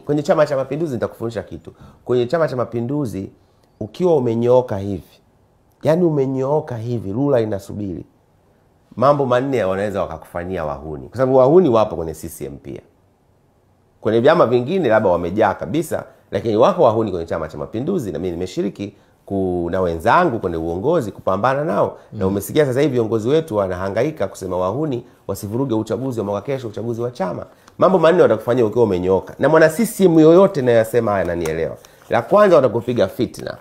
Kwenye Chama cha Mapinduzi nitakufundisha kitu. Kwenye Chama cha Mapinduzi ukiwa umenyooka hivi, yani umenyooka hivi, rula inasubiri. Mambo manne wanaweza wakakufanyia wahuni. Kwa sababu wahuni wapo kwenye CCM pia. Kwenye vyama vingine labda wamejaa kabisa, lakini wako wahuni kwenye Chama cha Mapinduzi, na mimi nimeshiriki na wenzangu kwenye uongozi kupambana nao. Na umesikia sasa hivi viongozi wetu wanahangaika kusema wahuni wasivuruge uchaguzi wa mwaka kesho, uchaguzi wa chama. Mambo manne watakufanyia ukiwa umenyooka. Na mwana CCM yoyote anayesema haya ananielewa. La kwanza watakupiga fitna.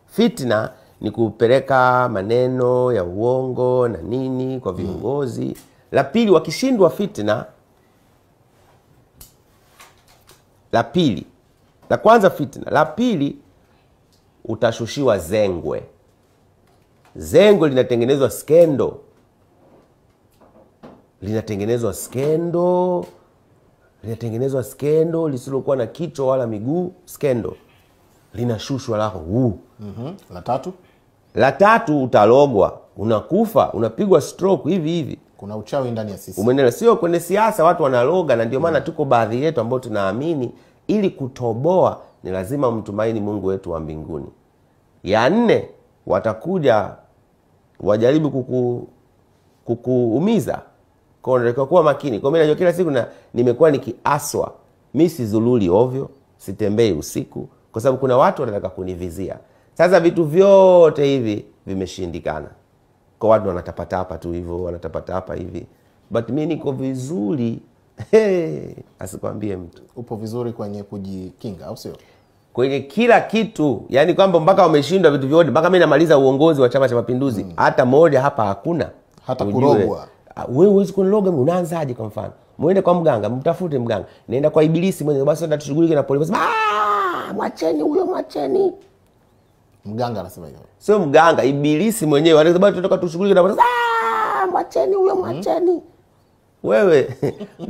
Fitna ni kupeleka maneno ya uongo na nini kwa viongozi. La pili, wakishindwa fitna, la pili, la kwanza fitna, la pili utashushiwa zengwe. Zengwe linatengenezwa skendo. Linatengenezwa skendo. Linatengenezwa skendo lisilokuwa na kichwa wala miguu, skendo. Linashushwa lako. La tatu? La tatu utalogwa, unakufa, unapigwa stroke hivi hivi. Kuna uchawi ndani ya sisi. Umeelewa? Sio kwenye siasa watu wanaloga, na ndio maana tuko baadhi yetu ambao tunaamini ili kutoboa ni lazima mtumaini Mungu wetu wa mbinguni. Ya nne, watakuja wajaribu kukuumiza. Kwa hiyo unatakiwa kuwa makini. Kwa mimi najua kila siku na nimekuwa nikiaswa. Mimi sizululi ovyo, sitembei usiku kwa sababu kuna watu wanataka kunivizia. Sasa vitu vyote hivi vimeshindikana. Kwa watu wanatapatapa tu hivyo, wanatapatapa hivi. But mimi niko vizuri. Hey, asikwambie mtu. Upo vizuri kwenye kujikinga, au sio? Kwenye kila kitu, yani kwamba mpaka wameshindwa vitu vyote, mpaka mimi namaliza uongozi wa Chama cha Mapinduzi, hata moja hapa hakuna. Hata kurogwa. Wewe huwezi kuniroga, unaanzaje kwa mfano? Muende kwa mganga, mtafute mganga. Nenda kwa ibilisi mwenyewe, basi ndio tushughulike na polisi. Ah, mwacheni huyo, mwacheni. Mganga anasema hivyo. Sio mganga, ibilisi mwenyewe. Anasema basi tunataka tushughulike na polisi. Ah, mwacheni huyo, mwacheni. Wewe